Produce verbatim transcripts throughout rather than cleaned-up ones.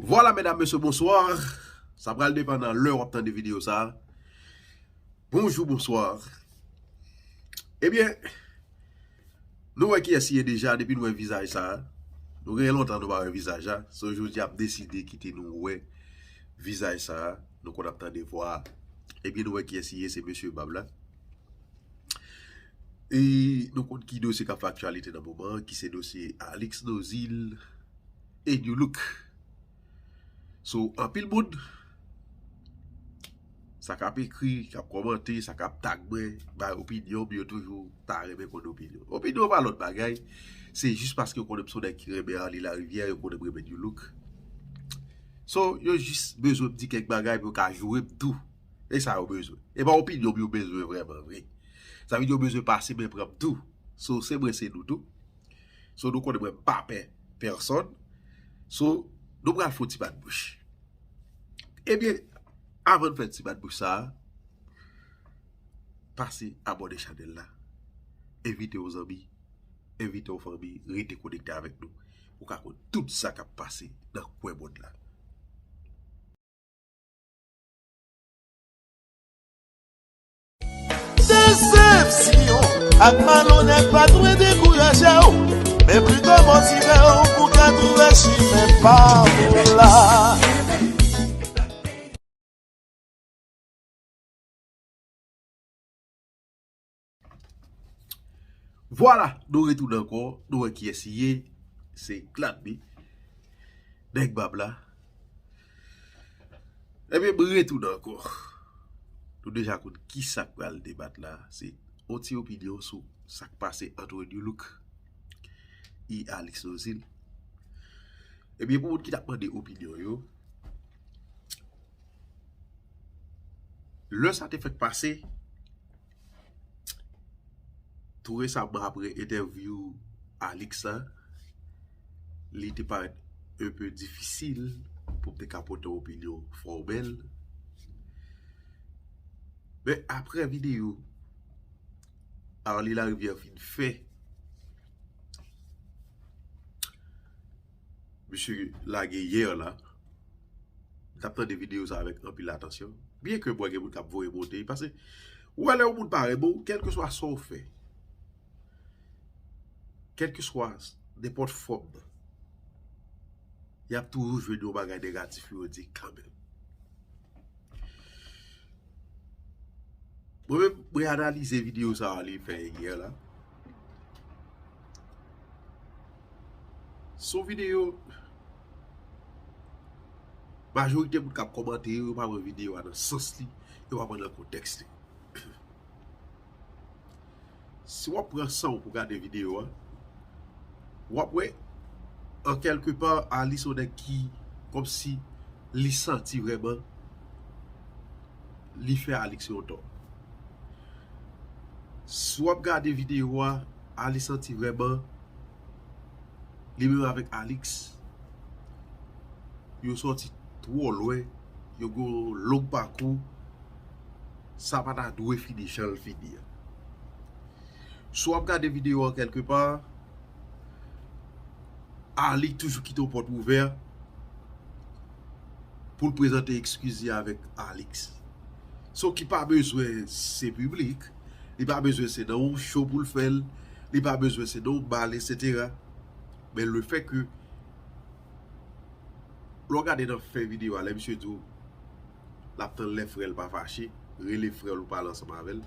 Vwala, medam, mesye, bonswa. Sa pral depann nan lè w ap tande videyo sa a. Bonjou, bonswa. Ebyen, nou wè kiyès li ye deja, depi nou wè vizaj sa a. Nou gen lontan nou pa wè vizaj la. So, jodi a m deside kite nou wè vizaj sa a. Nou konn ap tande vwa a. Ebyen, nou wè kiyès li ye, se mesye bab la. E nou konn ki dosye k ap fè aktyalite nan moman an, ki se dosye Alix Nozil e Nu Look. So, anpil moun, sa k ap ekri, k ap kòmante, sa k ap tag mwen, bay opinyon m, yo toujou ta renmen konn opinyon. Opinyon pa lòt bagay, se jis paske yo konnen m se yon nèg ki renmen Arly Larivière, yo konnen m renmen Nu Look. So, yo jis bezwen m di kèk bagay pou yo ka joure m tou. E sa yo bezwen. E pa opinyon m yo bezwen vrèman vre. Sa vle di yo bezwen pase men pran m tou. So, se mwen, se nou tou. So, nou konnen mwen m pa pè pèsonn. So, nou pral fè yon ti bat bouch. Ebyen, avan n fè ti bat bouch sa a, pase abòne chanèl la. Envite yon zanmi, envite yon fanmi, rete konekte avèk nou. Ou ka konn tout sa k ap pase nan kwen mond la. Desepsyon ak malonèt pa dwe dekouraje w, men pito motive w pou ka twouve chimen pa w la. Vwala, nou retounen ankò, nou wè kiyès li ye, se Gladby, nèg bab la. Ebyen, m retounen ankò. Nou deja konn ki sa k pral debat la, se yon ti opinyon sou sa k pase ant Nu Look e Alix Nozil. Ebyen, pou moun ki t ap mande opinyon yo, lè sa te fèk pase, tou resaman apre entèvyou Alix la, li te parèt un peu difisil pou m te ka pote yon opinyon fòmèl. Men apre videyo Arly Larivière fin fè, misye lage yè la, m t ap tande videyo sa avèk anpil atansyon. Byen ke m wè gen moun k ap voye monte, paske ou wè lè yon moun pa renmen w, kèlkeswa sa w fè, kèlkeswa nenpòt fòm, y ap toujou jwenn yon bagay negatif pou yo di kanmenm. Mwen menm, mwen analize videyo sa a li fè yè la. Se yon videyo, majorite moun k ap kòmante yo, yo pa pran videyo a nan sans li, yo pa pran nan kontèks li. Si w ap pran san w pou gade videyo a, w ap wè, an kèlke pa, Alix se yon nèg ki, kòmsi, li santi vrèman li fè Alix yon tò. Si w ap gade videyo a, Alix santi vrèman, li menm avèk Alix, yo sòti twò lwen, yo gen yon long pakou, sa pa ta dwe fini jan l fini an. Si w ap gade videyo an kèlke pa, Arly toujou kite yon pòt ouvè pou l prezante eskiz li avèk Alix. So ki pa bezwen se piblik, li pa bezwen se nan yon show pou l fè l, li pa bezwen se nan yon bal, etsetera. Men le fait que lè w gade nan fen videyo a, lè misye di w l ap tann lè frè l pa fache, rele frè l ou pale ansanm avè l.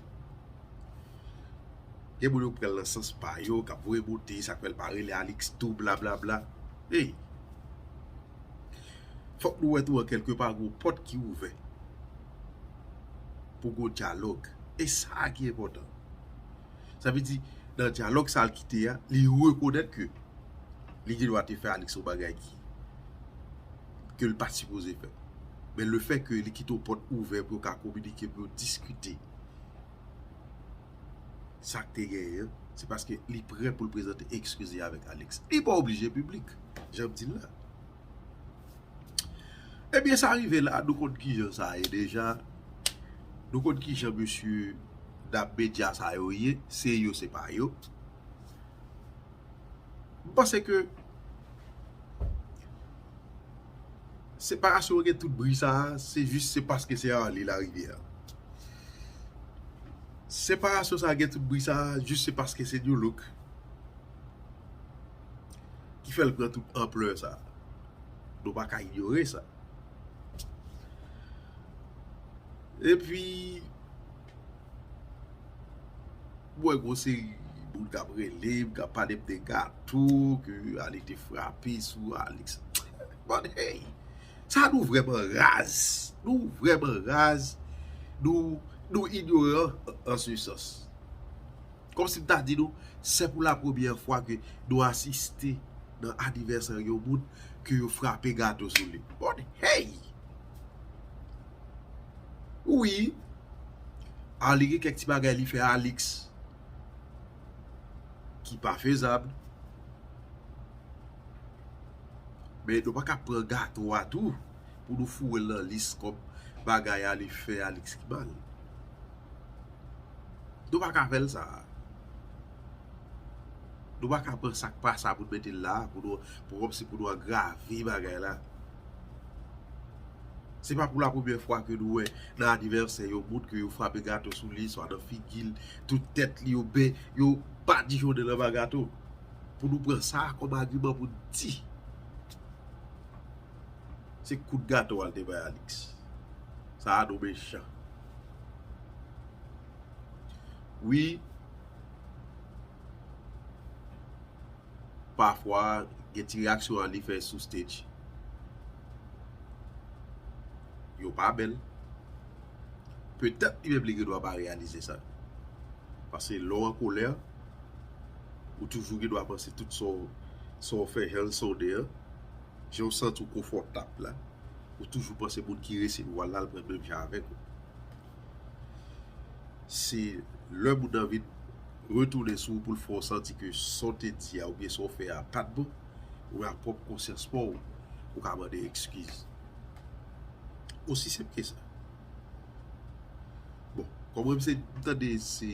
Gen moun yo pran l nan sans pa yo, k ap voye monte, sa k fè l pa rele Alix tou, blablabla. Ey! Fòk nou wè tou an kèlke pa gon pòt ki ouvè pou gon dyalòg. E sa ki enpòtan. Sa vle di, nan dyalòg sa l kite a, li rekonèt ke li gen dwa te fè Alix yon bagay ki, ke l pa t sipoze fè. Men le fait que li kite yon pòt ouvè pou yo ka kominike, pou yo diskite sa k te genyen an, se paske li prè pou l prezante eskiz li avèk Alix. Li pa oblije piblik, jan m di l la. Ebyen, sa rive la, nou konn kijan sa ye deja. Nou konn kijan mesye dam medya sa yo ye, se yo, se pa yo. M panse ke, Separasyon an gen tout bri sa a, se jis se paske se Arly Larivière. Separasyon sa a gen tout bri sa a, jis se paske se New Look ki fè l pran tout anplè sa a. Nou pa ka inyore sa. Epi, m wè gon seri moun k ap rele m, k ap pale m de gato, ke Arly te frape sou Alix. But hey, sa nou vrèman raz. Nou vrèman raz. Nou, nou inyoran an se sans. Kòmsi m ta di nou, se pou la premyè fwa ke nou asiste nan anivèsè yon moun ke yo frape gato sou li. But hey! Wi, Arly gen kèk ti bagay li fè Alix ki pa fezab. Men nou pa ka pran gato a tou pou nou foure l nan lis kòm bagay Arly fè Alix ki mal. Nou pa ka fè l sa. Nou pa ka pran sa k pa sa pou n mete l la, pou nou, pou kòmsi pou nou agrave bagay la. Se pa pou la premyè fwa ke nou wè nan anivèsè yon moun ke yo frape gato sou li, swa nan figi l, tout tèt li yo ben, yo badijonnen anba gato. Pou nou pran sa kòm agiman pou n di se kout gato a l te bay Alix. Sa a nou mechan. Wi, pafwa, gen ti reyaksyon Arly fè sou stage. Yo pa bèl. Petèt li menm li gen dwa pa reyalize sa. Paske lè w an kolè, ou toujou gen dwa panse tout sa w, sa w fè, jan l sonnen an, jan w santi w konfòtab la, ou toujou panse moun ki resevwa l la, l pran menm jan avèk ou. Se lè moun nan vin retounen sou ou pou l fè w santi ke sa w te di a oubyen sa w fè a pa t bon, ou nan pwòp konsyans pa w, ou ka mande eskiz. Osi senp ke sa. Bon, kòm mwen, se, m tande se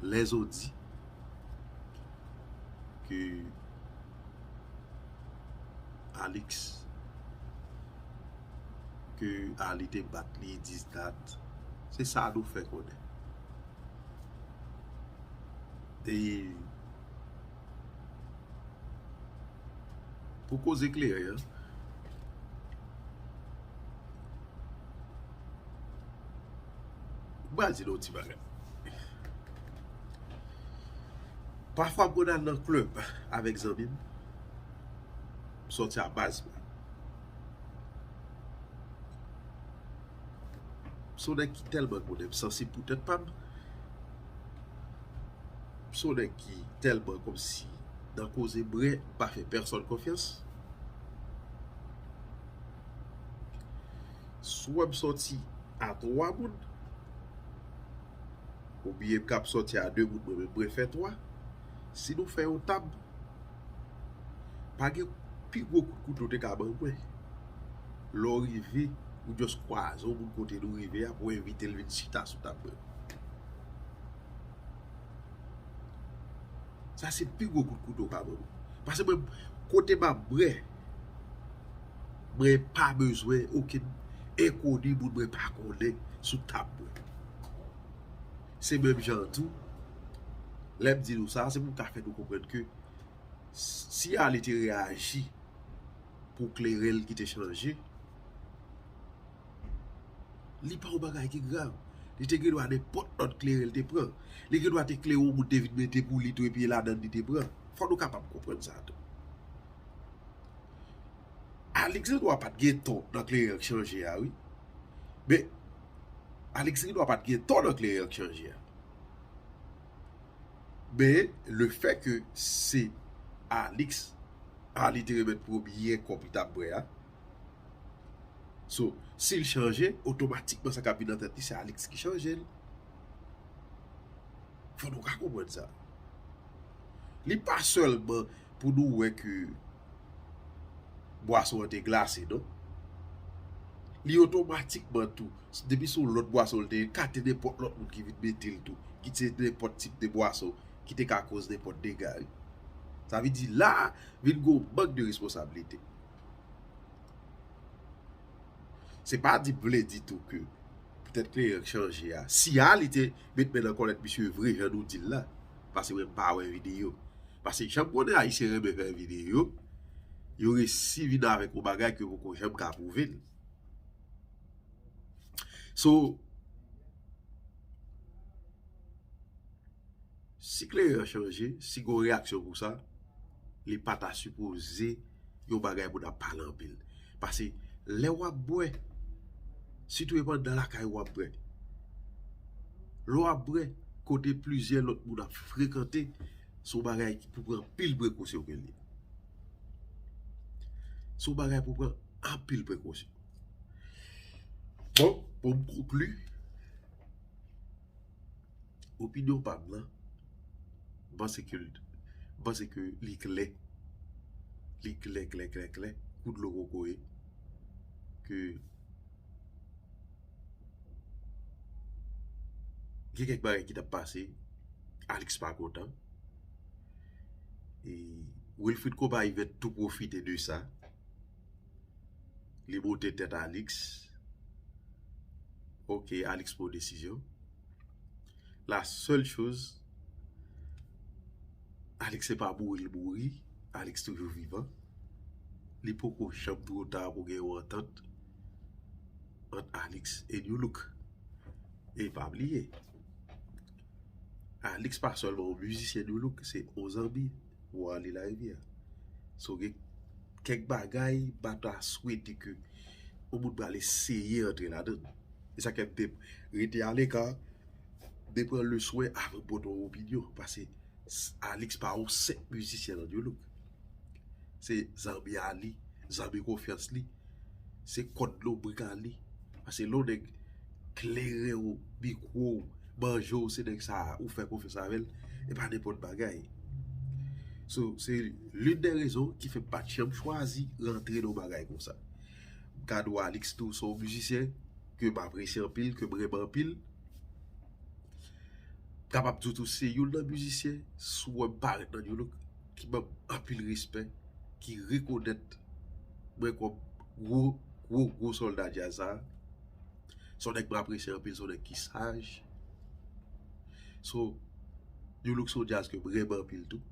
lèzodi ke Alix, ke Arly te bat li, dis dat. Se sa nou fè konnen. E pou koze kleren an, m pral di nou yon ti bagay. Pafwa m konn al nan klèb avèk zanmi m, m sòti a baz mwen. M se yon nèg ki tèlman konnen m sansib pou tèt pa m. M se yon nèg ki tèlman kòmsi nan koze m renmen, m pa fè pèsòn konfyans. Si w wè m sòti a twa moun, oubyen m kab sòti a de moun, mwen menm mwen fè twa, si nou fè yon tab, pa gen pi gwo kout kouto te ka ban mwen. Lè w rive, ou just kwaze yon moun kote nou rive a pou w envite l vin chita sou tab mwen. Sa se pi gwo kout kouto w ka ban mwen. Paske mwen, kote m ap bwè, mwen pa bezwen okenn enkoni moun mwen pa konnen sou tab mwen. Se menm jan an tou, lè m di nou sa, se pou m ka fè nou konprann ke si Arly te reyaji pou kleren l ki te chanje, li pa yon bagay ki grav. Li te gen dwa nenpòt lòt kleren l te pran. Li gen dwa te kleren yon moun te vin mete pou li tou epi e ladann li te pran. Fò nou kapab konprann sa tou. Alix gen dwa pa t gen tò nan kleren an k chanje a, wi. Men, Alix gen dwa pa t gen tò nan kleren an k chanje a. Men, lefètke se Alix, Arly te remèt premye kòb li t ap bwè a. So, si l chanje, otomatikman sa k ap vin nan tèt li, se Alix ki chanje l. Fò nou ka konprann sa. Li pa sèlman pou nou wè ke bwason an te glase, non. Li otomatikman tou, depi se yon lòt bwason l te ye, ka te nenpòt lòt moun ki vin mete l tou, ki te nenpòt tip de bwason, ki te ka koz nenpòt dega, wi. Sa vle di la, vin gen yon mank de responsablite. Se pa di m vle di tou ke poutèt Kleren chanje a. Si a li te met men nan kòlèt misye vre jan nou di l la, paske mwen m pa wè videyo. Paske jan m konnen Ayisyen renmen fè videyo, yo resi vin avèk yon bagay ke poko janm ka pwouve l. So, si Kleren chanje, si gen yon reyaksyon pou sa, li pa ta sipoze yon bagay pou n ap pale anpil. Paske lè w ap bwè, sitou e pandan lakay w ap bwè. Lè w ap bwè, kote plizyè lòt moun ap frekante, se yon bagay ki pou pran anpil prekosyon ke l ye. Se yon bagay pou pran anpil prekosyon. Bon, pou m konkli, opinyon pa m nan, m panse ke, m panse ke li klè. Li klè, klè, klè, klè, kou dlo kokoye, ke gen kèk bagay ki t ap pase, Alix pa kontan. E Wilfrid Konpa Ivèt tou pwofite de sa. Li monte tèt Alix. Ok, Alix pran desizyon. La sèl choz, Alix se pa mouri l mouri, Alix toujou vivan. Li poko janm twò ta pou gen yon antant ant Alix e Nu Look. E pa bliye, Alix pa sèlman yon mizisyen Nu Look, se yon zanmi pou Arly Larivière. So gen kèk bagay m pa ta swete ke yon moun pral eseye antre ladan l. E sa k fè m te rete aleka, m te pran le swen avan m pote yon opinyon. Paske Alix pa yon senp mizisyen nan Nu Look. Se zanmi a li, zanmi konfyans li. Se kòd lonbrik a li. Paske lè yon nèg klere w, mikwo w, manje w, se nèg sa a, ou fè konfyans avè l, e pa nenpòt bagay. So, se l'une des raisons ki fè m pa t janm chwazi rantre nan yon bagay konsa. M ka di w Alix tou se yon mizisyen ke m apresye anpil, ke m renmen anpil. Kapab di w tou se youn nan mizisyen, si w wè m parèt nan Nu Look, ki ban m anpil respè, ki rekonèt mwen kòm gwo, gwo, gwo sòlda djaz sa a. Se yon nèg m apresye anpil, se yon nèg ki saj. So, Nu Look se yon djaz ke m renmen anpil tou.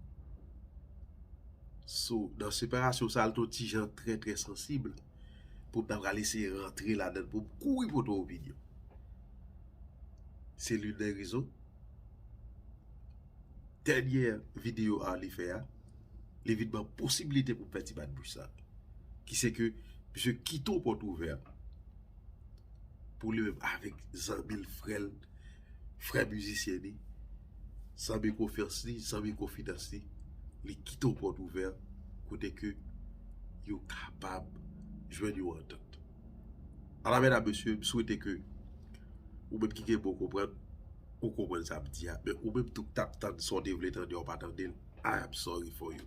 So, nan separasyon sa a, l te yon ti jan trè, trè sansib pou m ta pral eseye rantre ladan l, pou m kouri pote yon opinyon. Se l'une des raisons. Dènyè videyo Arly fè a, li vin ban posibilite pou m fè ti bat bouch sa. Ki se ke misye kite yon pòt ouvè pou li menm avèk zanmi l, frè l, frè mizisyen li, zanmi konfyans li, zanmi konfidans li, li kite yon pòt ouvè kote ke yo kapab jwenn yon antant. Ala medam, mesye, m swete ke ou menm ki gen bon konprann, ou konprann sa m di a. Men ou menm tou k t ap tann sa w te vle tande a, ou pa tande l, I am sorry for you.